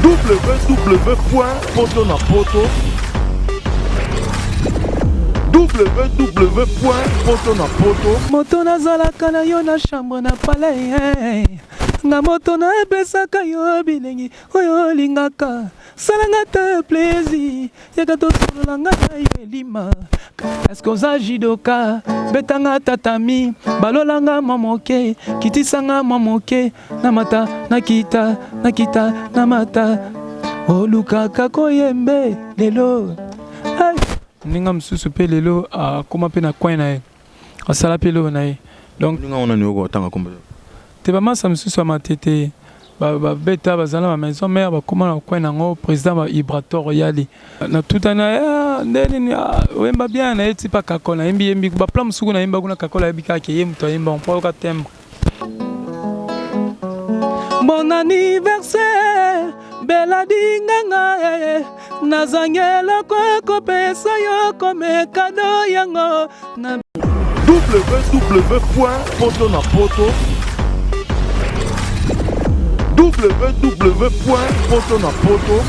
www poto na poto www poto na poto. Moto nazalaka na yo na chambre na palais, nga moto napesaka yo bilengi oyo olingaka. Salanga te plaisir, yaka tosolola nga na yo elima. Eske oza judoka? Betanga tatami, balolanga mwa moke, kitisanga mwa moke, namata nakita nakita namata, olukaka koyembe lelo. Hey! Ndenge mosusu mpe lelo akóma mpe na coin na ye, asala mpe eloko na ye, donc Ndenge wana nini okotanga kombo? Te, bamasa mosusu ya matete babeta, bazala na bamaison mare, bakóma na coin nango. Président ba Ibrator yali natutana nde nini, oyemba bien na ye ti pa kakol nayembi yembi baplan mosuku nayemba kuna. Kakol ayebi kaka ye moto ayemba mpo ayoka timbre. Bon anniversaire, Bela Dinganga, nazangi eloko ekopesa yo comme cadeau yango na www poto na poto www poto na poto.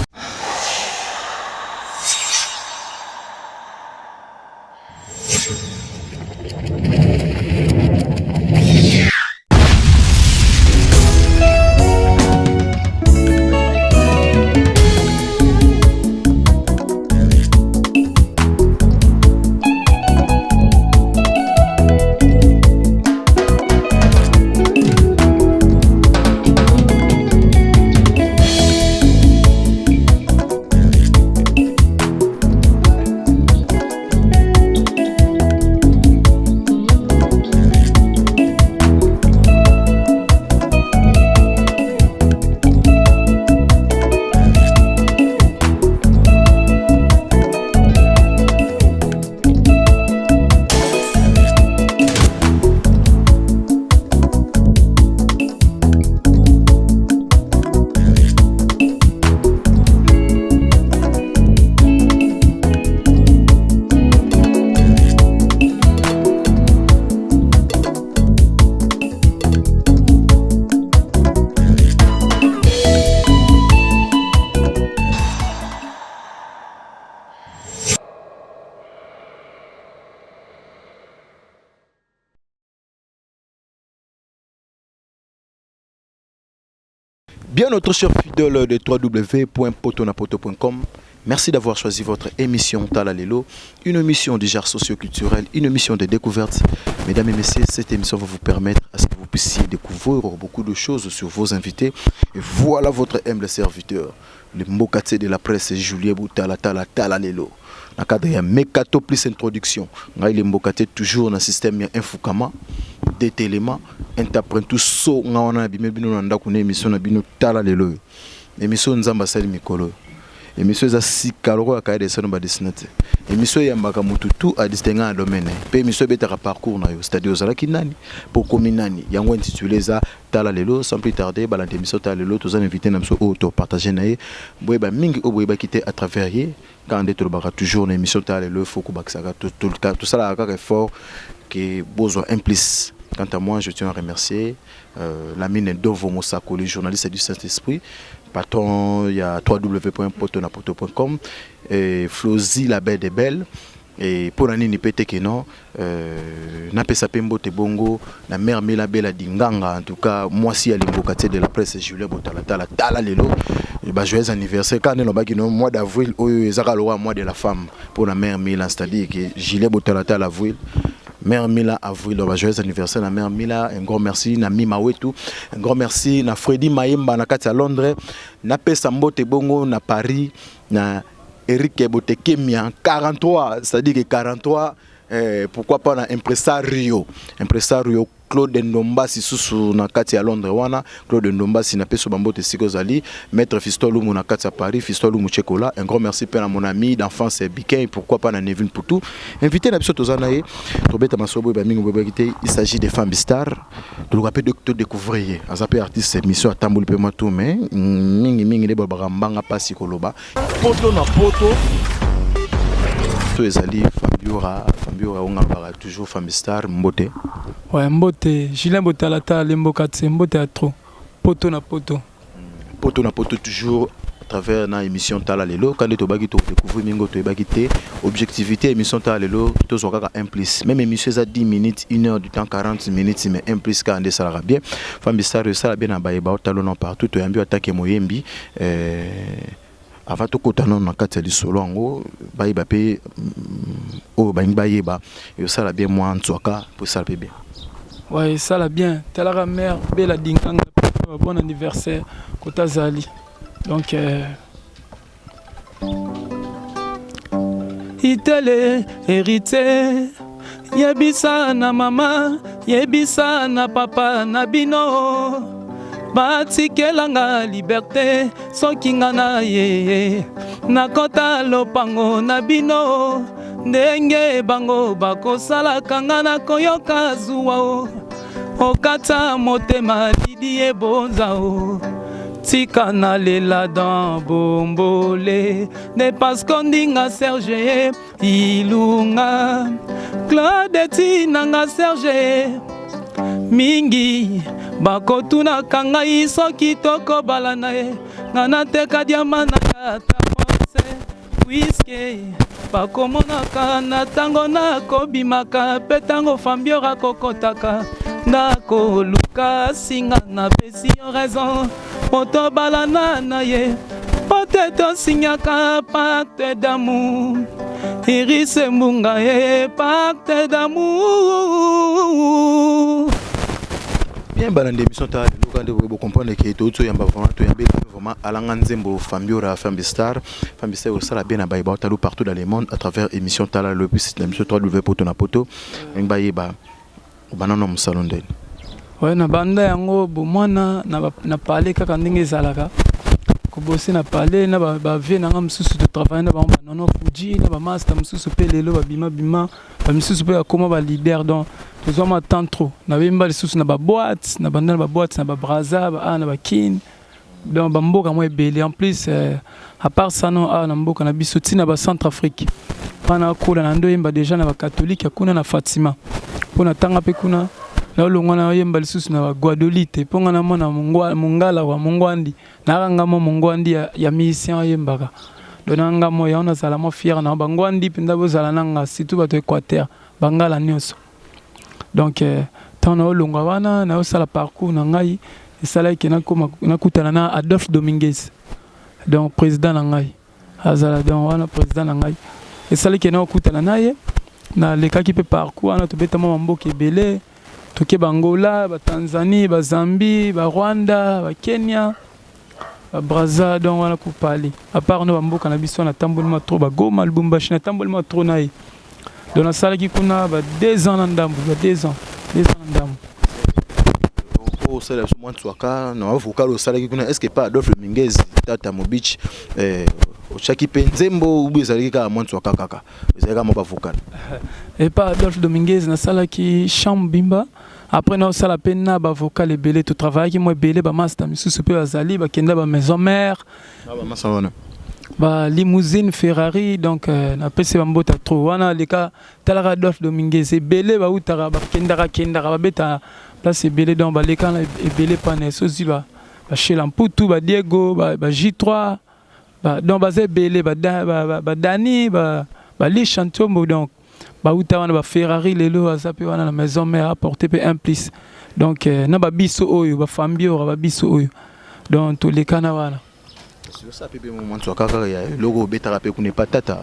Bien, notre cher fidèle de www.potonapoto.com, merci d'avoir choisi votre émission Talalelo, une émission du genre socio-culturel, une émission de découverte. Mesdames et messieurs, cette émission va vous permettre à ce que vous puissiez découvrir beaucoup de choses sur vos invités. Et voilà votre humble serviteur, le mbokatier de la presse, Julien Boutala Tala Talalelo. Na cadre ya Mekato plus introduction, ngai le mbokatier toujours dans le système ya Infukama, détélément, interprète so nga wana na bime bino na ndako na émission na bino Tala Lelo. Émission Nzambe asali mikolo, émission eza sika lokola cahier de dessin badessiner te. Émission eyambaka motu tout adistingue na domaine mpe émission ebetaka parcours na yo, c'est-à-dire ozalaki nani mpo okomi nani. Yango intitulé eza Tala Lelo. Sans plus tarder, balanda émission Tala Lelo. Toza na invité na biso oyo topartage na ye boyeba mingi oyo boyebaki te à travers ye. Kaka nde tolobaka toujours na émission Tala Lelo, faut kobakisaka, tosalaka kaka effort ke bozwa un plus. Quant à moi, je tiens à remercier Lamine Dovo Mosako, le journaliste du Saint-Esprit, patron, il y a www.potonapoto.com, et Flozy la belle des belles. Et pour nini peut que non, napesa pe mbote bongo na mère Mela Bela Dinganga, en tout cas mwasi ya limboka de la presse Julien Botalatala Tala Lelo, ba joyeux anniversaire. Quand on no mois d'avril oyo ezaka le mois de la femme pour la mère Mila, c'est-à-dire que Julien Botalatala avril, mère Mila avril, donc joyeux anniversaire na mère Mila. Un grand merci na Mima Wetu, un grand merci na Freddy Mayemba na kati ya Londres. Napesa mbote bongo na Paris na Eric Botekemia 43, c'est-à-dire que 43, pourquoi pas na impresario impresario Claude Ndombasi susu na kati ya Londres wana. Claude Ndombasi, na peso bambote esika ozali. Maître Fiston Lumu na kati ya Paris, Fiston Lumu Chekola, un grand merci mpe na mon ami d'enfance Bikin, pourquoi pas na Nevin Poutou. Invité na biso toza na ye, tobeta masolo boye bamingi boyebaki te. Il s'agit de Femme Star. Toluka mpe todécouvrir ye, aza mpe artiste. Émission atamboli mpe mwa tout, mais mingimingi nde balobaka mbanga mpasi koloba. Poto na poto. To ezali Fambiora. Fambiora onga alobaka toujours Fambi Star, mbote. Ouais, mbote Julien Botalatala, lemboka tse, mbote ya trop. Poto na poto. Poto na poto toujours. travers na émission Tala Lelo. Quand tobaki to découvrir mingo toyebaki te objectivité émission Tala Lelo tozwa kaka un plus. Même émission eza 10 minutes, 1 heure du temps, 40 minutes, mais un plus kaka nde esalaka bien. Fambi Star esala bien na bayeba otalo non partout toyambi atake moyembi avant tokota nano na kati ya lisolo yango bayeba mpe oyo balingi bayeba esala bien mwa ntswaka mpo esala mpe bien. Ouais, esala bien. Talaka mère Bela Dinganga, bon anniversaire kota zali. Donc itele héritier yebisa na mama yebisa na papa na bino batikelanga liberté soki nga na ye nakota lopango na bino ndenge bango bakosalaka nga nakoyoka zuwa o okata motema lidi ebonza o tika nalela dans bombole ne parce qu'ondinga Serge Ilunga Claude tinanga Serge mingi bakotunaka ngai soki tokobala na ye nga nateka diama na ya tafonse puiske bakomonaka na ntango nakobimaka mpe ntango fambior akokotaka nakoluka singa napesi yo raison po tobalana na ye po te tosignaka pacte d'amour Iris Mbunga ye pacte d'amour. Bien balanda émission ta lelo kande bo comprendre que to yamba vraiment to yambe vraiment alanga nzembo Fambiora Fambi Star Fambi Star osala bien na bayeba otalo partout dans le monde à travers émission tala le plus na émission 3W poto na poto bayeba banano mosalo ndeni. Ouais, na banda yango bomwana na parler kaka ndenge ezalaka kobose na parler na ba vie nanga mosusu to travailler na bango banono Fuji na ba master mosusu mpe lelo babima bima ba misusu mpe bakoma ba leader donc tozwa mwa temps trop nabemba lisusu na ba boîte na banda na ba boîte na ba Brazza ba a na ba Kin donc bamboka mwa ebele en plus à part ça non awa na mboka na biso ntina ba Centrafrique wana akola na ndo oyemba déjà na bacatholique ya kuna na Fatima mpo na tanga mpe kuna naolongwa na oyemba lisusu na baguadolite mpo nga na mwana mongala wa mongwandi nayaka mwa mongwandi ya musicien oyembaka donc nanga mo yango nazala mwa fier na bangwandi mpenza bozala nanga surtout bato Équateur bangala nyonso. Donc ntango naolongwa wana naosala parcours na ngai esalaki nakutana na Adolphe Dominguez donc président na ngai azala donc wana président na ngai esalaki nakutana na ye nalekaki mpe parcours wana tobeta mwa bamboka ebele toke bangola batanzanie bazambie barwanda bakenya babraza donc wana kopale à part no bamboka na biso natamboli mwa trop bagoma lubumbashi natamboli mwa trop na ye donc nasalaki kuna ba 2 ans na ndambo ba 2 ans 2 ans na ndambo. Osala biso mwa ntswaka na vocal osalaki kuna est-ce que pas Adolphe Dominguez tata Mobich otiaki mpe nzembo ubi ezalaki kaka mwa ntswaka kaka ezalaki kaka mwa bavocal? Epa Adolphe Dominguez nasalaki chambre bimba après naosala mpe na bavocal ebele totravaillaki mwa ebele bamaster misusu mpe bazali bakenda ba maison mère bamasa wana ba limousine Ferrari donc napesi bambota trop wana leka talaka Adolphe Dominguez ebele bautaka bakendaka kendaka babeta place ebele donc baleka na ebele pana esozi bashela Mputu badiego ba J3 donc baza ebele badani balisha ntiombo donc bauta wana baferrari lelo aza mpe wana na maison mère apporte mpe un plus donc na babiso oyo bafambiora babiso oyo donc tolekana wana. Osala mpe mwa ntswaka kaka ya eloko obetaka mpe kuna epa tata.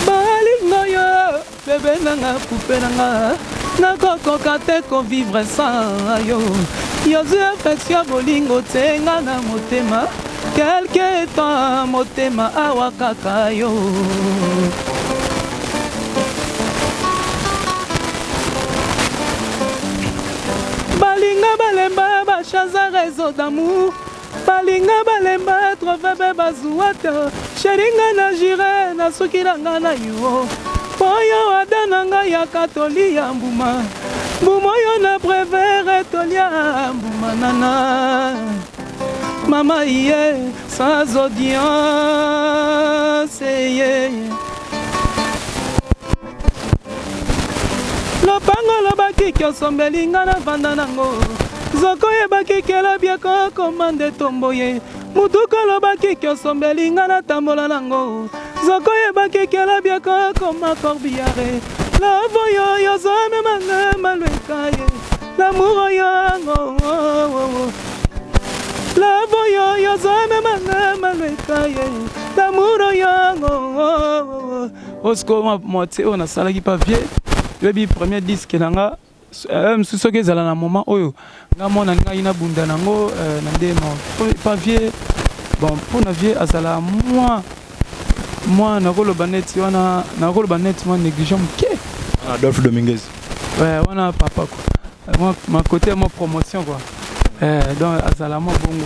Balingo yo bebe nanga pupe nanga nakokoka te kovivre sans yo yozwi affection bolingo tenga na motema quelque temps motema awa kaka yo balinga balemba bachaza réseau d'amour balinga balemba trophée mpe bazuwa te sheringa na jure nasuki na nga na yo oyo ada na ngai yaka tolia mbuma mbuma oyo na préfère tolia mbuma nana mama ye sans audience ye. Motuka olobaki ke osombeli nga navanda nango, nzoko oyebaki ke lobi ekokoma nde tombo ye. Motuka olobaki ke osombeli nga natambola nango, nzoko oyebaki ke lobi ekokoma corbillard. Love oyo yo ozomema nga malweka ye, l'amour oyo yango. Love oyo yo ozomema nga malweka ye, l'amour oyo yango. Osiko moitié oyo nasalaki pa vieux, yoyebi premier disque na nga mosusu soki ezala na moment oyo nga mwana ngai nabunda nango na nde pa vieux. Bon, mpona vieux azala mwa mwa nakoloba neti wana, nakoloba neti mwa négligent moke. Adolphe Dominguez. Ouais, wana papa quoi, mwa ma côté mwa promotion quoi. Donc azala mwa bongo,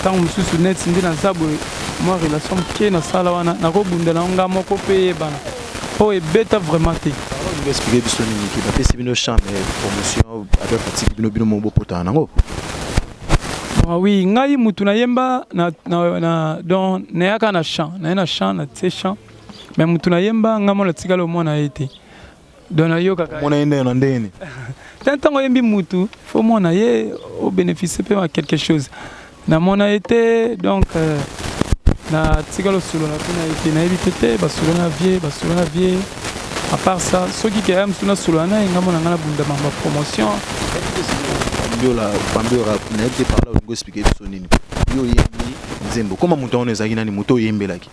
ntango mosusu neti nde naza boye, mwa relation moke nasala wana, nakobunda nango nga moko mpe eyebana oyo ebeta vraiment te. Olingi expliquer biso nini? Ki bapesi bino chambre promotion, Adolphe atiki bino, bino moko bopotana nango? Ah oui, ngai mutu nayemba na donc nayaka na chant, naye na chant, natie chant, mais mutu nayemba ngai mona tikala omona ye te. Donc nayokaka. Mona ye ndenge na ndenge? Te, ntango oyembi mutu, faut mona ye obénéficie mpe ma quelque chose. Namona ye te, donc natikala osolola mpe na ye te, nayebi mpe te basolo na vieux, basolo na vieux. À part ça, soki ke ya mosusu nasolola na ye, ngai mona ngai nabunda mambo ya promotion. Bambiola, bambiola, nayebi te par là olingi expliquer biso nini. Yo oyembi nzembo, koma moto wana ezalaki nani, moto oyembelaki?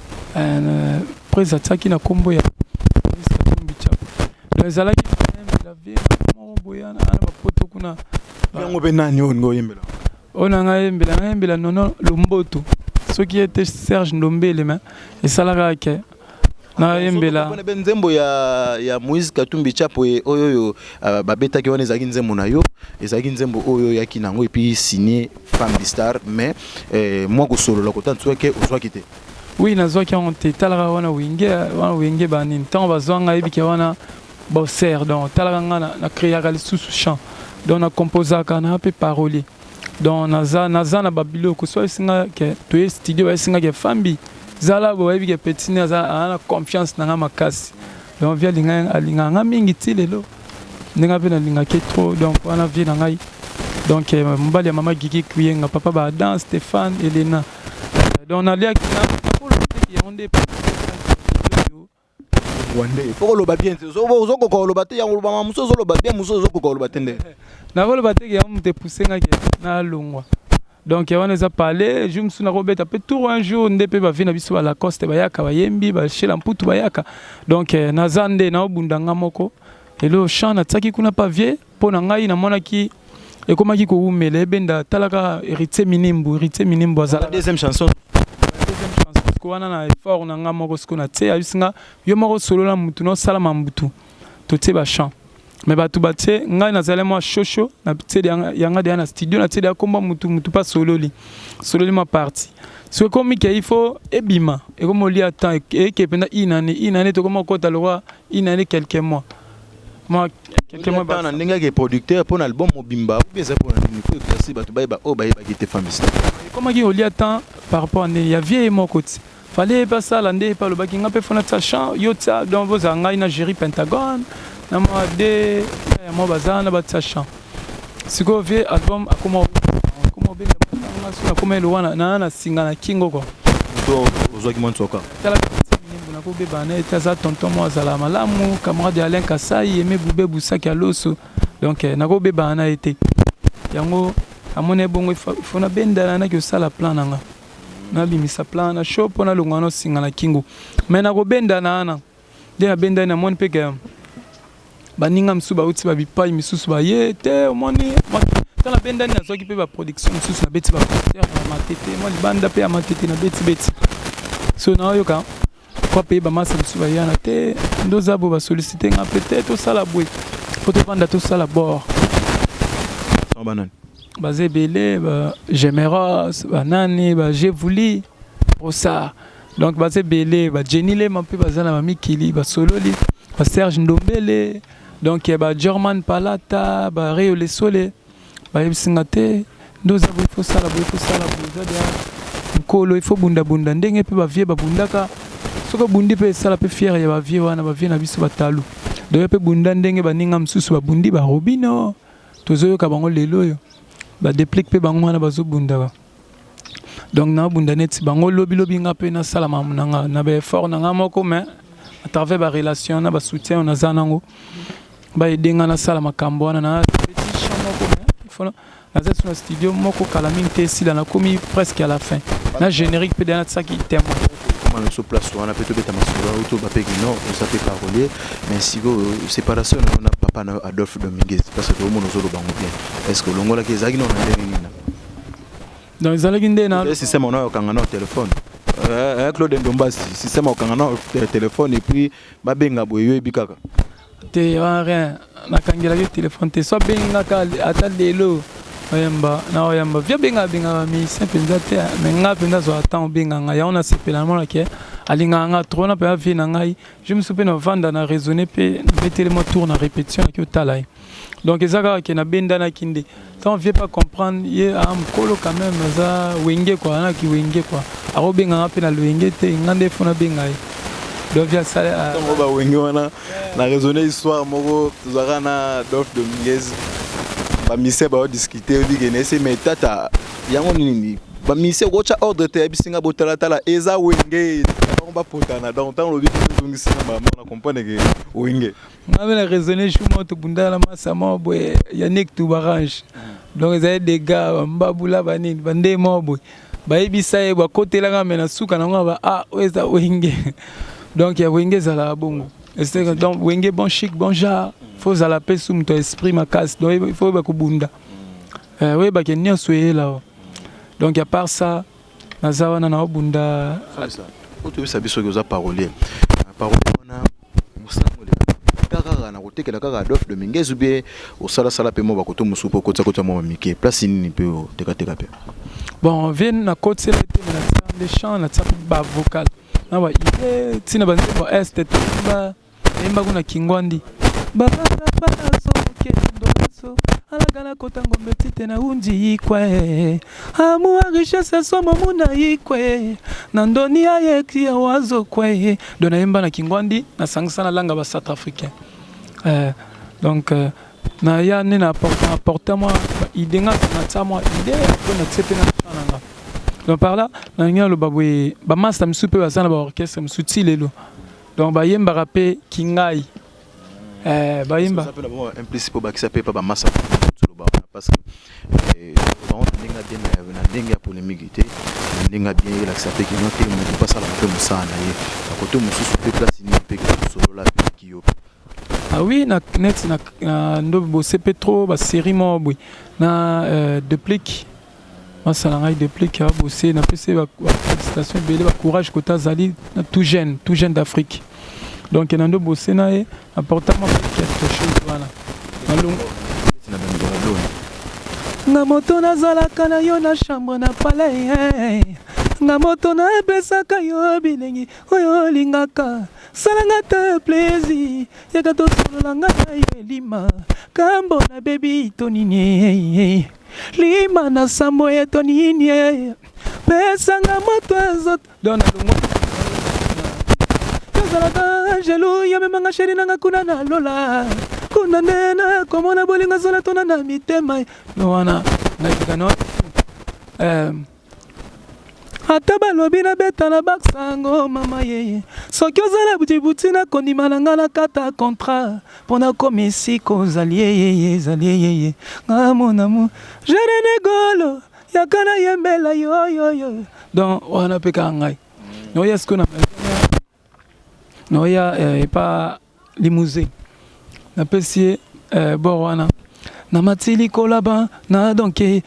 Prise atiaki na nkombo ya Moïse Katumbi Chapwe. Donc ezalaki nayembela vieux moko boye ana bapoto kuna. Yango mpe nani oyo olingi oyembela? Oyo na ngai yembela, ngai yembela Nono Lomboto, soki ye te Serge Ndombele, me esalaka ke nayembela. Mpe nzembo ya Moïse Katumbi Chapwe oyo oyo babetaki wana ezalaki nzembo na yo, ezalaki nzembo oyo oyaki nango et puis signé Femme Star, mais mwa kosolola kota nsueke ozwaki te? Oui, nazwaki yango te. Talaka wana Wenge, wana Wenge banini, ntango bazwa ngai yebike wana bosser. Donc talaka ngai na créaka lisusu chant, donc nacomposaka na mpe parolier. Donc naza na babiloko so esinga ke toye studio, bayesinga ke Fambi zala bo, bayebi ke petit ne aza na confiance na nga makasi. Donc vieux alingaka nga mingi ti lelo, ndenge mpe nalingaki trop. Donc wana vieux na ngai, donc mobali ya mama Gigi Kuyenga, papa ba Adam, Stéphane, Elena. Donc naliaki nakoloba teki yango nde. Wande fo koloba bien te, ozokoka koloba te yango, olobama mosusu ozoloba bien, mosusu ozokoka koloba te nde. Nakoloba teke yango moto epusengaki nalongwa. Donc wana eza parle jour mosusu nakobeta mpe tour un jour nde mpe bavieux na biso balacoste bayaka, bayembi bashela mputu bayaka. Donc naza nde naobunda nga moko. Lelo chant natiaki kuna pa vieux, mpo na ngai namonaki ekomaki kowumela ebenda. Talaka Héritier Minimbu, Héritier Minimbu azala. Deuxième chanson. Deuxième chanson siko wana na effort na nga moko siko natie, ayebisi nga yo moko solola mutu nosalama mbutu, totie bachant. Mais bato batie ngai nazali mwa shosho, natie yanga deya na studio, natie deya komba mutu, mutu mpe asololi sololi mwa partie. Soki ekomi ke il faut ebima, ekomi olia temps, eke mpenza une année, une année tokoma okota lokwa une année quelques mois, mwa quelques mois. Na ndenge yake producteur mpo na album mobimba ou bien eza mpona nini? Faut éclaircir bato bayeba oyo bayebaki te, Fambi. Ekomaki olia temps par rapport à ndenge ya vieux ye moko ti fallait ye basala nde ye mpe alobaki nga mpe fona tia chant, yo tia. Donc bozala ngai na Géri Pentagone na mwa de ya mwa baza na batia chant. Sikoyo vieux album akoma obenda nga, so nakoma elo wana na singa na kingo quoi. Moto ozwaki mwa nsoka. Tala minimbu, nakobeba na ye te, aza tonton mo azala malamu, camarade ya Alain Kasai, Aimé Bube Busaki ya loso. Donc nakobebana na ye te. Yango amoni ebongo ifo nabendana, naki osala plan na nga, nabimisa plan na show mpo nalongwa na osinga na kingo. Mais nakobendana wana nde nabendani, namoni mpe ke baninga mosusu bauti babipai misusu baye te. Omoni ntango nabendani, nazwaki mpe baproduction mosusu, nabeti baconcert ya Matete, mwa libanda mpe ya Matete nabetibeti. So naoyoka kwa mpe bamasa mosusu bayana te, nde oza boye, basollicite nga mpe te, tosala boye po tovanda tosala bord. Banani? Baza ebele, ba Gemeros, banani, ba Jevuli Rossard, donc baza ebele, ba Jenny Lema mpe baza na bamikili, basololi ba Serge Ndombele, donc ba German Palata, ba Rio Lesole. Bayebisi nga te nde oza boye, faut sala boye, faut sala boye, oza deya nkolo, il faut bundabunda ndenge mpe bavieux babundaka. Soki obundi mpe esala mpe fier ya bavieux wana, bavieux na biso batalu. Donc yo mpe bunda ndenge baninga mosusu babundi, barobino tozoyoka bango lelo oyo, badeplique mpe bango wana bazobunda ba. Donc nabunda neti bango, lobilobi nga mpe nasala makambo na nga na baeffort na nga moko, mais à travers barelation na basoutien oyo naza nango, baede nga nasala makambo wana na petit champ moko. Mais il faut naza so na studio moko kala mingi te, esila, nakomi presque à la fin na générique mpe deya natisaki témoin. Koma na biso place wana mpe tobeta masolo oyo toba mpe kino oza mpe parolier, mais sikoyo séparation na yo na papa na yo Adolphe Dominguez, parce que omona ozoloba ngo bien, est ce que olongolaki, ezalaki nano na ndenge nini? Donc ezalaki nde na Système wana okanga na téléphone, Claude Ndombasi, système okanga na téléphone et puis babenga boye, yoyebi kaka. Te, wana rien, nakangelaki téléphone te. So abengaka ata lelo, oyamba na oyamba via benga, abengaka bamusicien mpenza te, mais nga mpenza azwaka temps obenganga yango. Nasepela, namonake alingaka nga trop na mpenza vie na ngai. Je mosusu mpe navanda na raisonne mpe nabeteli mwa tour na répétition, naki otala ye. Donc eza kaka ke nabendanaki nde ntango vie pas comprendre ye aa mokolo quand même, aza wenge quoi, anaki wenge quoi, akobenganga mpe na loyenge te, nga nde fo nabenga ye. Donc vie asala. Ntango bawenge wana na raisonne histoire moko, tozalaka na Adolphe Dominguez, bamusicien baodiscute, oyebi ese, mais tata yango nini, bamusicien okotya ordre te, yebisinga botalatala, eza wenge, bango bapotana. Donc ntango lobi ezongisinga bama na comprendre ke wenge. Nga mpe na raisonne jour moko tobundaka na masa moko boye, Yannick Tubarange. Donc ezali dégâts, bambabula banini bande moko boye, bayebisa ye, bakotelaka me na suka nango ba ah, oyo eza wenge. Donc ya wenge ezalaka bongo. Donc wenge bon chic, bon genre, faut ozala mpe su moto ya esprit makasi. Donc il faut oyeba kobunda, oyebake nyonso eyela o. Donc à part ça, naza wana naobunda. Oyo toyebisa biso soki oza parolier, parolier wana mosala kaka na kotekela kaka Adolphe Dominguez ou bien osalasala mpe mwa bakoto mosusu mpo okotiakota mwa bamike, place nini mpe otekateka mpe? Bon, vie nakotisela te, me natia nde chant, natia mpe bavocal na baide ntina banzembo este toyemba, nayemba kuna Kingwandi bababalaso kendolaso alaka nakota ngombe tite na undi ikwe amuwa richesse somo muna ikwe na ndoni ayeki ya wazo kwe. Donc nayemba na Kingwandi, nasangisa na langa ba Centre Africain. Donc naya nde na apporte mwa idée, nga natia mwa idée, après natie mpe na chant na nga. Donc par là nalingi naloba boye, bamaster mosusu mpe baza na baorchestre mosusu ti lelo, donc bayembaka mpe kingai, bayemba. Implice mpo bakisa mpe pa bamasa toloba wana, parce que bango na ndenge ya bien, na ndenge ya polémique te, na ndenge ya bien, elakisa mpe kino te motu mpo asalaka mpe mosala na ye bakote mosusu mpe place nini mpe kosolola mpe kiyo. Ah oui, na neti na ndo bose mpe trop basérie moko boye na Deplique, masala ngai Deplique abose, napesi bafélicitation ebele, bacourage kota azali na tout jeune, tout jeune d'Afrique. Donc na ndo bose na ye apporta mwa quelque chose wana. Na bandeko. Nga moto nazalaka na yo na chambre na palais, nga moto napesaka yo bilengi oyo olingaka, salanga te plaisir, yaka tosolola nga na yo elima kambo na bebi to nini lima na sambo ye to nini pesanga moto ezoto. Donc nalongo tozalaka angelu, yamemanga chéri nanga kuna na lola, kuna nde nakomona bolingo zola tona na mitema no wana nayebika no. Ata balobi nabeta na baksango mama yeye, soki ozala butibuti na kondima na nga, nakata contrat mpo nakomi esika ozali yeyeye, ezali yeyeye nga monamu jerene golo, yaka nayembela yoyoyo. Donc wana mpe kaka ngai naoya sikoyo na naoya epa Limousin, napesi ye bor wana namati likolo ba na donke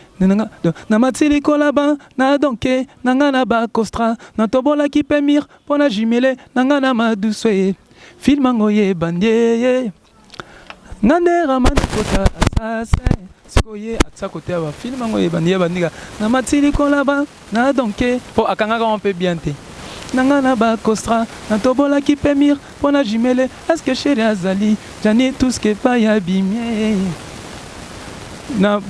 namati likolo ba na donke na nga na bakostra, natobolaki mpe mire mpo na jumele na nga na maduso ye film yango yebandi ye nga nde ramani kota assassin. Sikoyo ye atia kote ya bafilm yango yebandi ye bandika namati likolo ba na donke mpo akangaka ngo mpe bien te na nga na bakostra, natobolaki mpe mire mpo na jumele. Est-ce chéri azali jani tuske epai ya bimie na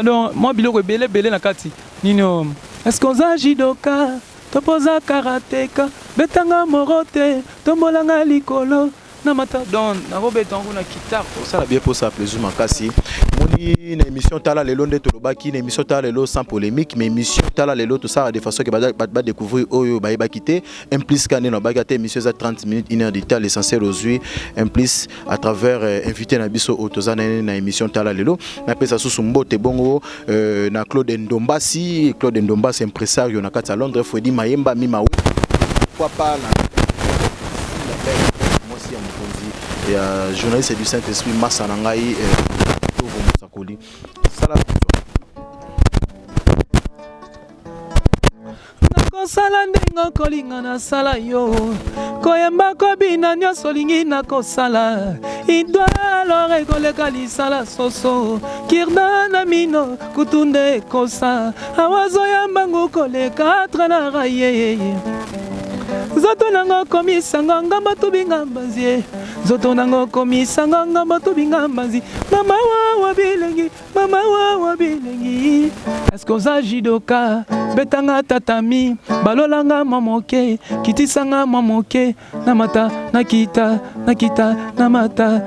donc mwa biloko ebele ebele na kati nini oyo. Est-ce oza judoka to mpo oza karateka, betanga moro te, tombolanga likolo. Na mata donc nakobeta yango na guitare. Osala bien mposa plaisir makasi. Moni na émission Tala Lelo nde tolobaki na émission Tala Lelo sans polémique, mais émission Tala Lelo tosala de façon ke bato badécouvrir oyo bayebaki te. Un plus ka nde nalobaki ate émission eza 30 minutes, une heure du temps, l'essentiel ozwi un plus à travers invité na biso oyo toza na ye na émission Tala Lelo. Napesa susu mbote bongo na Claude Ndombasi, Claude Ndombasi impresario na kati ya Londres, Fredi Mayemba Mimawe, pourquoi pas na mwasi ya mokonzi ya journaliste du Saint Esprit, masa na ngai Tovo Mosakoli sala. Nakosala ndenge okolinga, nasala yo koyemba, kobina, nyonso olingi nakosala. Idwa alors ekoleka lisala soso kirda na mino kutu nde ekosa awa azoyamba ngu koleka tranara ye. Nzoto nango komisanga ngamba tobinga mbanzi ye, nzoto nango komisanga ngamba tobinga mbanzi. Mama wawa bilengi, mama wawa bilengi, eske oza judoka? Betanga tatami, balolanga mwa moke, kitisanga mwa moke, namata nakita nakita namata.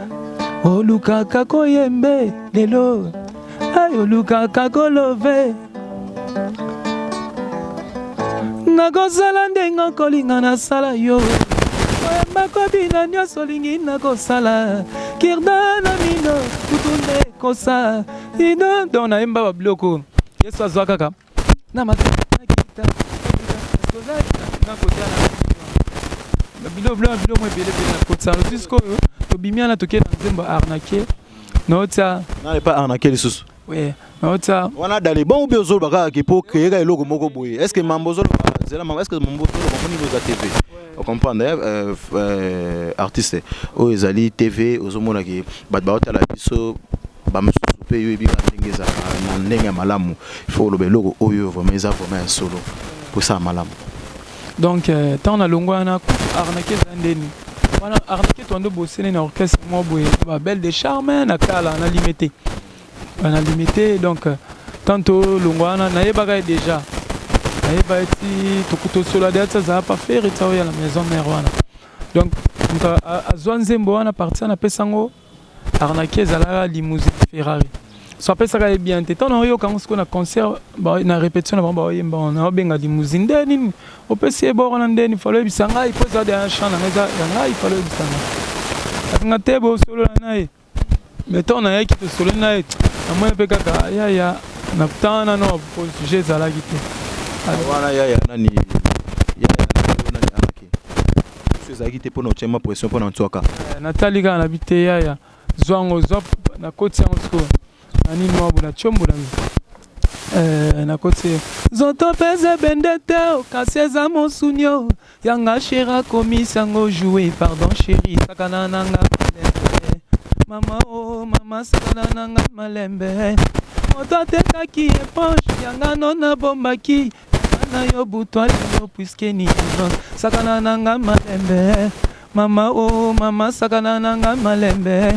Olukaka koyembe lelo ay, olukaka kolove. Nakosala ndenge okolinga, nasala yo koyemba, kobina, nyonso olingi nakosala. Kirda na mino kutu nde ekosa ino. Donc nayemba babiloko Yesu azwa kaka na mata nakita nakota na bilo bilo bilo mo ebele ebele nakotisa jusqu'oyo tobimi wana. Tokei na nzembo Arnaqué, naotia. Nani pa Arnaqué lisusu? Oui, naotia. Wana dale bon obi ozoloba kaka ke po créer eloko moko boye. Est ce que mambo ozoloba, zela mambo, est ce que mambo ozoloba moni oza TV ocomprendre artiste oyo ezali TV, ozomona ke bato baotala biso, bamosusu mpe yo yebi kaka ndenge ezalaka na ndenge ya malamu. Il faut oloba eloko oyo vraiment eza vraiment ya solo po esala malamu. Donc ntango nalongwa wana, Arnaqué eza ndeni wana. Arnaqué toando bosene na orchestre moko boye, Babelle de Charme na kala na Limete, na Limete. Donc tant tolongwa wana, nayebaka ye déjà, nayeba ye ti tosola de ati azala pa Ferre ti aoya na maison mère wana. Donc moto azwa nzembo wana parti wana, apesa yango Arnaqué, ezalaka Limousine Ferrari. So apesaka ye bien te. Ntango naoyoka yango sikoyo na concert, na répétition na bango, baoyemba wana, naobenga Limousine nde nini opesi ye boro na ndeni. Falo oyebisa ngai mpo eza deya champ na ngai, eza ya ngai. Falo oyebisa ngai afinga te, bosolola na ye. Mais ntango nayaki, tosololi na ye, namoni mpe kaka yaya na temps wana no sujet ezalaki te. Wana yaya nani? Yaya nani Arnaqué so ezalaki te mpona otiema pression mpona ntwaka? Natali kaka na bi te, yaya zwa yango, zwa. Nakoti yango sikoyo na nini mwa na tiombo na nakoti. Nzoto mpe eza ebende te, kasi eza mosuni o yanga. Chéri akomisi yango joue. Pardon chéri, sakana nanga malembe. Mama o mama, sakana nanga malembe. Moto atekaki éponge yanga no nabombaki na yo butwa lelo, puisque ni urgence. Sakana nanga malembe, mama o mama, sakana nanga malembe.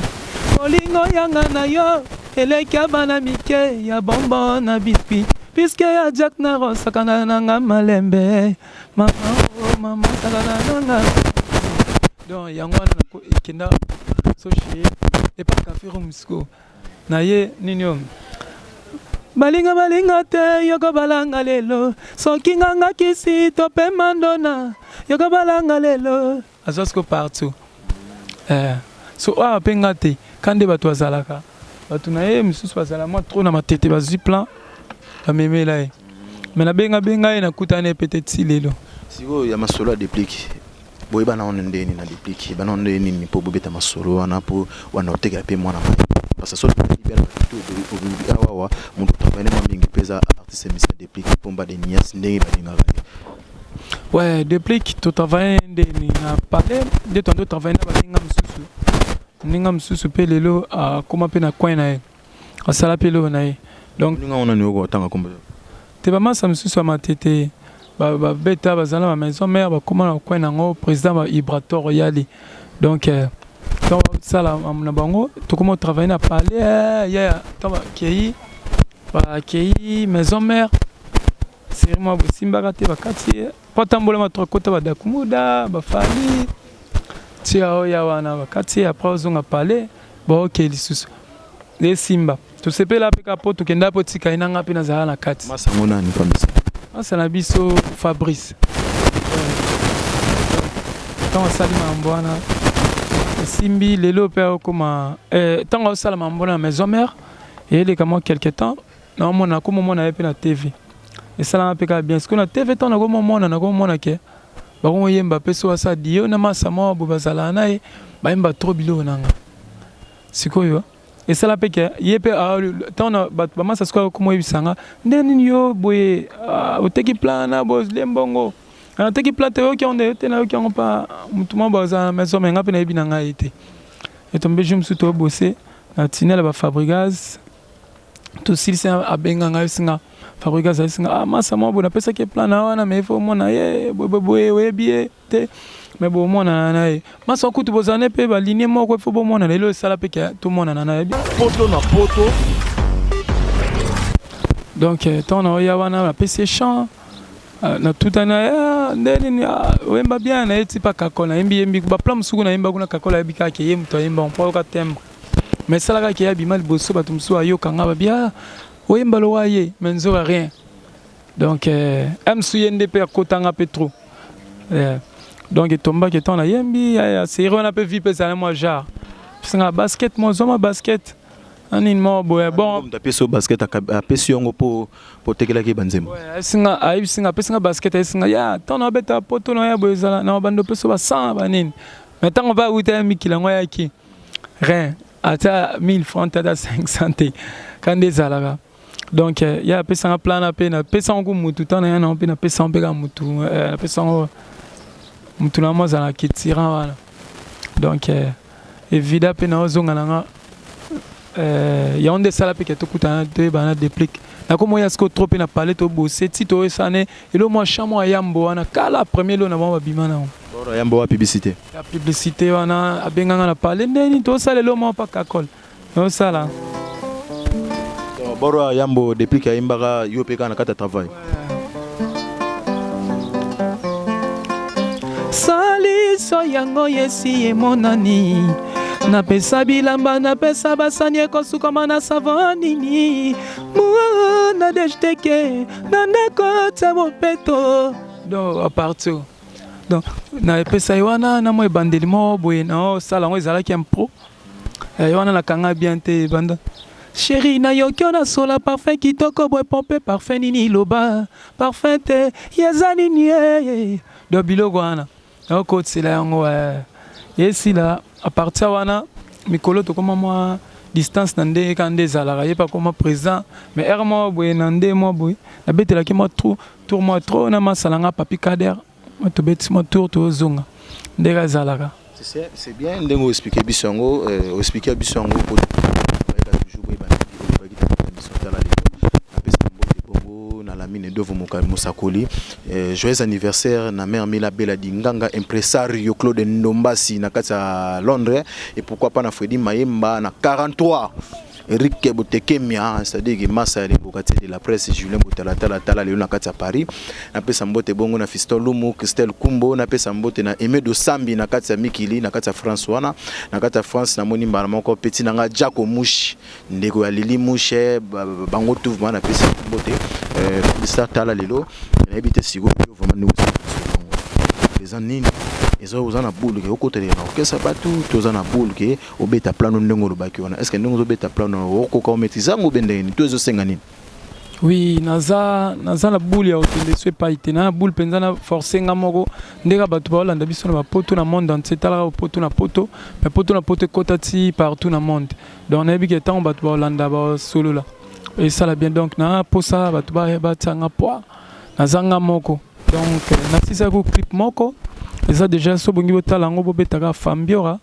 Bolingo yanga na yo eleki ya bana mike ya bonbon na biscuit, puisque ya Jack na Rose. Sakana nanga malembe, mama o mama, sakana nanga. Donc yango wana ekenda so chez epa Café Room. Siko na ye nini oyo balinga balinga te, yoko balanga lelo. Soki nganga kisi to mpe mandona, yoko balanga lelo. Azwa siko partout so awa mpe nga te ka nde bato bazalaka, bato na ye mosusu bazala mwa trop na Matete, bazwi plan bamemela ye. Me nabengabenga ye, nakutana ye peut-être ti lelo. Sikoyo ya masolo ya Déplique, boyebana wana ndeni na Déplique bana wana ndenge nini mpo bobeta masolo wana, mpo wana otekela mpe mwana mai? Parce que soki bien na awa awa moto travaille mwa mingi mpe eza artiste musicien Déplique Pomba de Nias, ndenge balingaka ye. Ouais, Déplique totravaille ndeni na palais nde toando travaille na baninga mosusu, ndinga mosusu mpe lelo akóma mpe na coin na ye, asala mpe eloko na ye. Donc ndinga wana ni okotanga kombo? Te, bamasa mosusu ya Matete babeta, bazala na bamaison mère, bakóma na coin nango, président ba Ibrator yali. Donc ntango basala na bango, tokóma otravaille na palais ya ntango bakei maison mère, série moko bosimbaka te, bakati ye mpo atambolama to akota badakumuda bafali. Tia oya wana bakati ye après ozonga palais baoke lisusu esimba tosepela mpe kaka mpo tokenda mpo tika ye na nga mpe nazala na kati. Masa ngo nani Fabrice? Masa na biso Fabrice. Ntango asali mambo wana esimbi lelo mpe akoma ntango asala mambo na maison mère eyeleka mwa quelque temps naomona nakomomona ye mpe na TV esalanga mpe kaka bien sikoyo na TV ntango nakomomona nakomomona ke Bakoyemba pe so asa dio na masa moko boye bazalaka na ye bayemba trop biloko na nga sikoyo esala pe ke ye pe ntango na bato bamasa sikoyo akoma oyebisa nga nde nini yo boye oteki plan na bolie mbongo nateki plan te oyoki yango nde te nayoki yango mpa motu moko boye azala na maison me nga mpe nayebi na ngai ye te etombe jour mosusu tobose na tinela ba fabrigaz tosilisi abenga ngai ayebisi nga Fabrigas ayebisi nga ah masa mwa boye napesaki ye plan na wana mais il faut omona ye boye boye oyebi ye te mais bomonana na ye masa kutu bozala ne mpe balinie moko il faut bomonana elo esala mpe ke tomonana na ye poto na poto. Donc ntango na oya wana napesi ye chant natutani na ye nde nini oyemba bien na ye ti pa kakol nayembi yembi baplan mosuku nayemba kuna kakol ayebi kaka ke ye moto ayemba mpo ayoka timbre mais esalaka ke ye abima liboso bato mosusu ayoka nga babi ah oyemba lowa ye mais nzoka rien donc msu ye nde mpe akotanga mpe trop donc etombaki ntango nayembi série wana mpe vie mpe ezala mwa genre pesanga basket mwa ozwa mwa basket nini moko boye bon moto apesi yo basket apesi yango mpo otekelaki ye banzembo ayebisinga ayebisinga apesinga basket ayebisinga ya ntango nabeta poto na ya boye ezala na bando opesa ba 100 banini mais ntango mpe awuta ya mikili yango ayaki rien ata 1000 francs ata 500 te ka nde ezalaka. Donc ye apesanga plan na mpe napesa yango mutu ntango na ya nango mpe napesa yango mpe kaka mutu napesa yango mutu na mo azalaka tyran wana. Donc evida mpe naozonga na nga yango nde esala mpe ke tokutana toyebana na déplique nakomoya sikoyo trop mpe na palais tobose ti toyesane elo mwa champ mwa yambo wana kala premier lo na bango babima nango boro yambo wa publicité ya publicité wana abenganga na palais ndeni tosala elo mwa pa kakol osala boro yambo déplique ayembaka yo mpe kaka na kati ya travail. Saliso yango yesi emonani napesa bilamba napesa basani ekosukama na savon nini na deshteke na ndako tia bopeto donc à partir donc napesa ye wana na mwa ebandeli moko boye naosala yango ezalaki impro ye wana nakanga bien te banda chéri nayoki yo nasola parfum kitoko boye pompe parfum nini loba parfum te eza nini ye donc biloko wana nakokotisela yango esila à partir wana mikolo tokoma mwa distance na ndenge kaka nde ezalaka ye mpe akoma président mais heure moko boye na nde mwa boye nabetelaki mwa tour tour mwa trop na masala nga papi kader tobeti mwa tour tozonga ndenge ezalaka. C'est bien ndenge oexplike biso yango oexplike biso yango po bayeba toujours boyeba ndenge olobaki na émission tala lelo napesa mbote bongo na Lamine Dovo Mosakoli joyeux anniversaire na mère Mila Bella Dinganga impresario Claude Ndombasi na kati ya Londres et pourquoi pas na Freddy Mayemba na 43 Eric Botekemia, c'est-à-dire que Massa ya Lemboka de la presse Julien Botalatala tala lelo na kati ya Paris. Napesa mbote bongo na Fiston Lumu, Christelle Kumbo, napesa mbote na Aimé Dosambi na kati ya Mikili, na kati ya France wana, na kati ya France namoni mbala moko petit na nga Jaco Mushi, ndeko ya Lili Mushe, bango tout vraiment napesa mbote. Bisa tala lelo, nayebi te sikoyo vraiment ndenge eza nini eza oza na boule ke okotelela na orchestre bato to oza na boule ke obeta plano ndenge olobaki wana. Est ce que ndenge ozobeta plano okoka omaîtrise yango obe ndenge nini to ezosenga nini? Oui, naza naza na boule ya kokende so epai te na boule mpenza na force nga moko ndenge bato baolanda biso na bapoto na monde entier talaka poto na poto mais poto na poto ekota ti partout na monde donc nayebi ke ntango bato baolanda basolola esala bien donc na posa bato batianga poids naza nga moko donc nasisaki clip moko eza déjà so bongi botala yango bobetaka Fambiora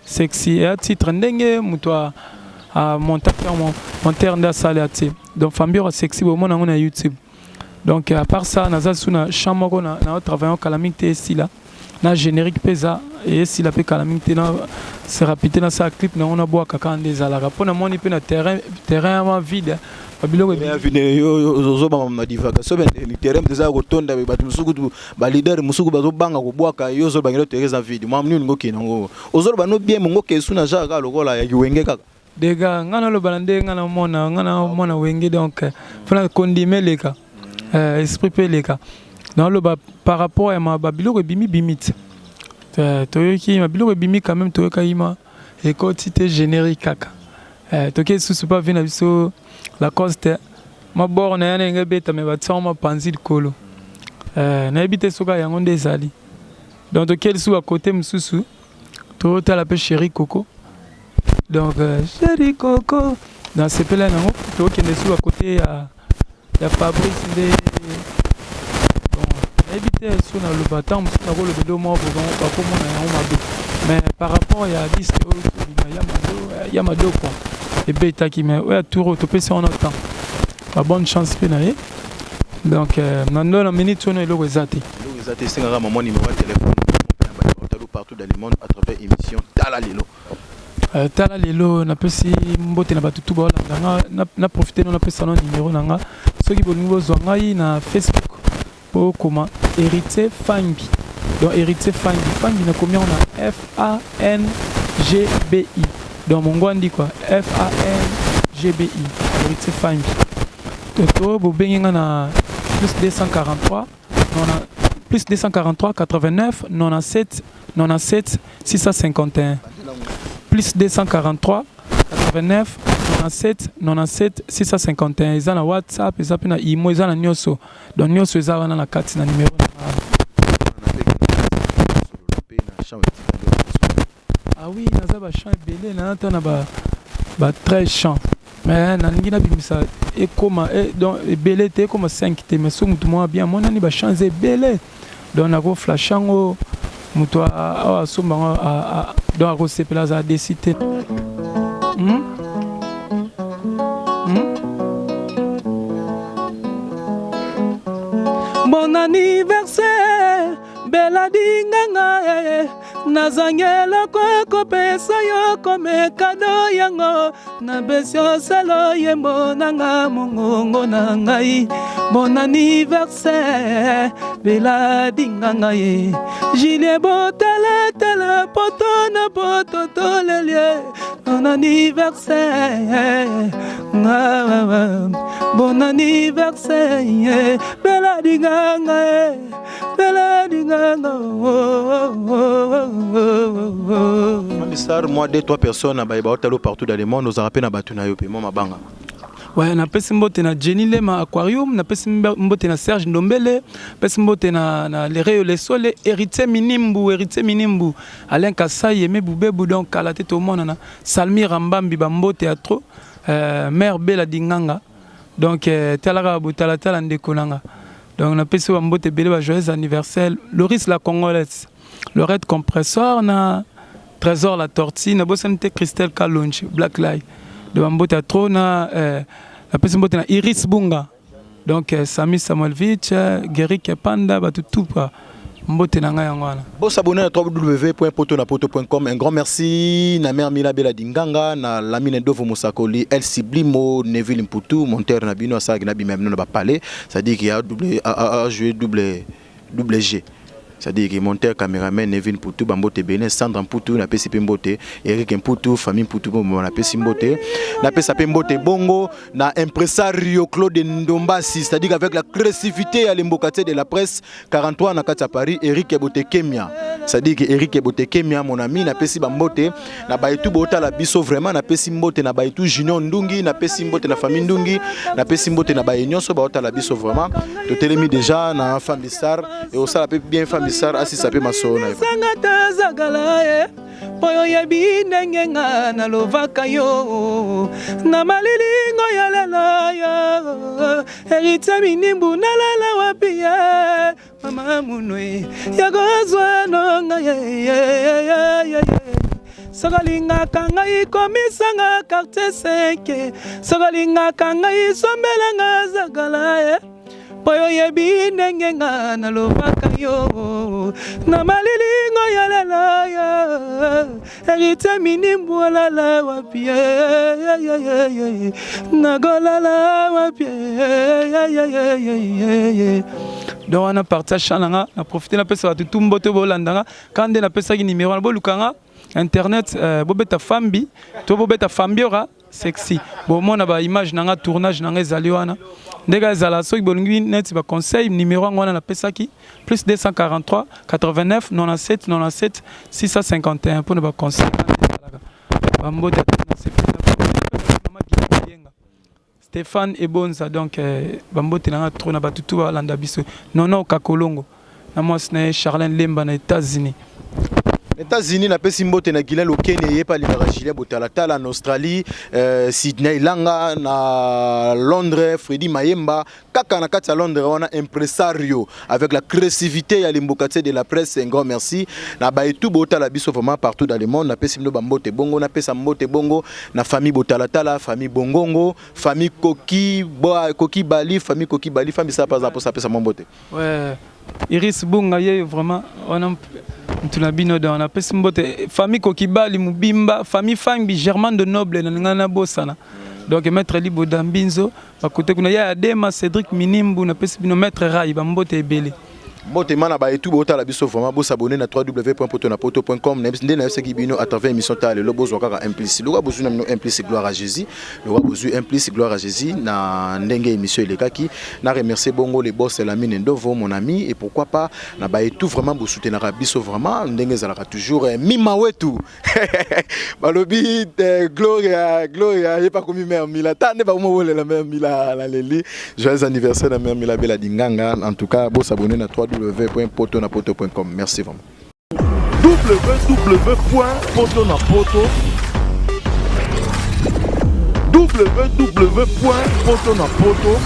sexy eya titre ndenge moto a monteur nde asali atie donc Fambiora sexy bomona yango na YouTube. Donc à part ça naza su na champ moko na travaillant kala mingi te esila na générique mpe eza esila mpe kala mingi te na se rapide nasala clip nango nabwaka kaka nde ezalaka mpo namoni mpe na terrain terrain ya vide Babiloko ozobama na divagation terrain eza kotonda, bato mosusu kutu, baleader mosusu bazobanga kobwaka. Yo ozolobangela terrain eza vide, mwa nini ngokende yango, ozoloba no bien mongo kesu na genre kaka lokola ya kiwenge kaka. Dega nga naloba na ndenge nga namona, nga namona Wenge, donc mpona kondima eleka, esprit mpe eleka. Naloba par rapport ya babiloko ebimi bimi te, toyoki babiloko ebimi quand même, toyokaki ma ekoti te, générique kaka. Toke lisusu mpa vi na biso Lacoste, mabor na ye ndenge ebeta me batiango mapanzi likolo, nayebi te soki yango nde ezali. Donc toke lisusu bakote mosusu, totala mpe Chéri Coco. Donc Chéri Coco nasepela nango. Tokende lisusu bakote ya Fabrice nde. Bon, nayebi te so naloba ntango mosusu nakoloba elo moko bakomona yango mabe, mais par rapport ya disque oyo tobima ya Mado, ya Mado quoi, ebetaki, mais oyo ya tour oyo topesi wana temps, babonne chance mpe na ye. Donc na ndo na minute wana eloko eza te. Eloko eza te, esengaka mama numéro ya téléphone otalo partout dans le monde à travers émission Tala Lelo. Tala Lelo, napesi mbote na bato tu baolanda nga. Na profite no napesa no numéro na nga. Soki bolingi bozwa ngai na Facebook, bokoma Héritier Fangi. Donc Héritier Fangi, Fangi nakomi yango na Fangbi, donc mongwandi quoi, Fangbi, Héritier Fangi. To bobengi nga na plus 243 nona, plus 243 89 97 97 651, plus 243 89 97 97 651. Eza na WhatsApp, eza mpe na imo, eza na nyonso. Donc nyonso eza wana na kati na numero na nga. Ah oui, naza bachamp ebele, naza ta na ba 13 champs, mais nalingi nabimisa ekoma donc ebele te, ekoma 5 te. Mais so motu moko bien amonani, bachamp eza ebele, donc nakoflash yango, moto awa asomba yango, donc akosepela, azala desi te. Bon anniversaire Bela Dinganga, nazangi eloko ekopesa yo comme cadeau, yango napesi osala yembo nanga, mongongo na ngai. Bon anniversaire Bela Dinganga ye Julien boteletele poto na poto tolelie. Bon anniversaire, bon anniversaire Bela Dinganga, Bela Dinganga. Star, moi, deux trois personnes bayeba otalo partout dans le monde, ozala mpe na bato na yo mpe mwa mabanga. Ouais, napesi mbote na Jenny Lema Aquarium, napesi mbote na Serge Ndombele, napesi mbote na Lereo Lesole, Héritier Minimbu, Héritier Minimbu, Alain Kasai, Aimé Bubebu, donc kala te tomonana, Salmi Rambambi, bambote ya trop, Mère Bela Dinganga. Donc talaka botalatala ndeko nanga. Donc napesi bambote ebele, ba joyeux anniversaire Loris la Congolaise, Lorette Compressor na Trésor la Tortue, nabosani te Christelle Kalonji, Black Light de bambote ya trop na napesi mbote na Iris Bunga, donc Sami Samuelvich, Gerik Panda, bato tupa mbote na ngai yango wana. Bon, s'abonner à www.potonapoto.com. Un grand merci na mère Mila Bela Dinganga, na Lamine Dovo Mosakoli, El Siblimo, Neville Mputu, monteur na bino asalaki na bimem na ba palais, c'est-à-dire qu'il y a double a joué double double G. C'est-à-dire que monteur caméraman Neville Mputu, bambote bene, Sandra Mputu, na pesi pe mbote, Eric Mputu, famille Mputu bon na pesi mbote, na pesa pe mbote bongo na impresario Claude Ndombasi, c'est-à-dire avec la créativité à l'embocatier de la presse 43 na kati ya Paris, Eric Ebotekemia. C'est-à-dire que Eric Ebotekemia, mon ami, na pesi bambote, na bayetu botala biso vraiment, na pesi mbote na bayetu Junior Ndungi, na pesi mbote na famille Ndungi, na pesi mbote na baye nyonso baotala biso vraiment. Totelemi déjà na famille star et osala pe bien famille star asisa pe masolo na ye. Sanga tazakala ye mpo oyebi ndenge nga nalovaka yo na malilingo ya lelo yo Héritier Minimbu, nalala wapi ye mama munwe ya kozwa nonga ye. Soki olingaka ngai, komisanga quartier 5. Soki olingaka ngai, sombelanga zakala ye. Mpo yoyebi ndenge nga nalobaka yo na malilingo ya lelo yo Heritier Minimbu olala wapi nagolala wapi. Donc wana parti ya chant na nga, na profite napesa bato tu mbote bolanda nga. Ka nde napesaki numéro wana, boluka nga internet, bobeta Fambi to bobeta Fambiora Sexy, bomona ba image na nga, tournage na nga ezali wana. Ndenge ezala, soki bolingi neti ba conseil, numéro yango wana napesaki, plus 243 89 97 97 651, mpona ba conseil. Ezalaka bambote. Mama Yenga, Stéphane Ebonza, donc bambote na nga trop na bato tu balanda biso. Nono Kakolongo na mwasi na ye Charlène Lemba na États-Unis. États-Unis, napesi mbote na Guilain Lokene, ye mpe alingaka Julien Botalatala na Australie, Sydney Langa na Londres, Fredi Mayemba kaka na kati ya Londres wana, impresario avec la créativité ya Limbokatie de la presse. Un grand merci na baetu botala biso vraiment partout dans le monde. Napesi bino bambote bongo, napesa mbote bongo na famille Botalatala, famille Bongongo, famille Koki Boa, Koki Bali, famille Koki Bali, famille ça par exemple, apesa mwa mbote. Ouais, Iris Bunga ye vraiment wana mutu na bino. Donc napesi mbote famille Kokibali mobimba, famille Fambi Germain de Noble na ngai nabosana. Donc maître Liboda Mbinzo bakote kuna ya Adema, Cédric Minimbu, napesi bino maître Rai bambote ebele. Mbote mana baetu botala biso vraiment, bosabone na www.potonapoto.com. Nde nayebisaki bino à travers émission Tala Lelo, bozwa kaka implice lokola bozwi na bino implice, gloire à Jésus. Lokola bozwi implice, gloire à Jésus. Na ndenge émission elekaki, na remercier bongo le boss Lamine Ndovo, mon ami, et pourquoi pas na baetu vraiment bosoutenaka biso vraiment ndenge ezalaka toujours. Mima wetu balobi Gloria, Gloria ye pakomi mère Mila, ta nde bakomobolela mère Mila. Naleli joyeux anniversaire na mère Mila Bela Dinganga. En tout cas, bosabone na www.potonapoto.com. Merci vraiment. www.potonapoto, www.potonapoto.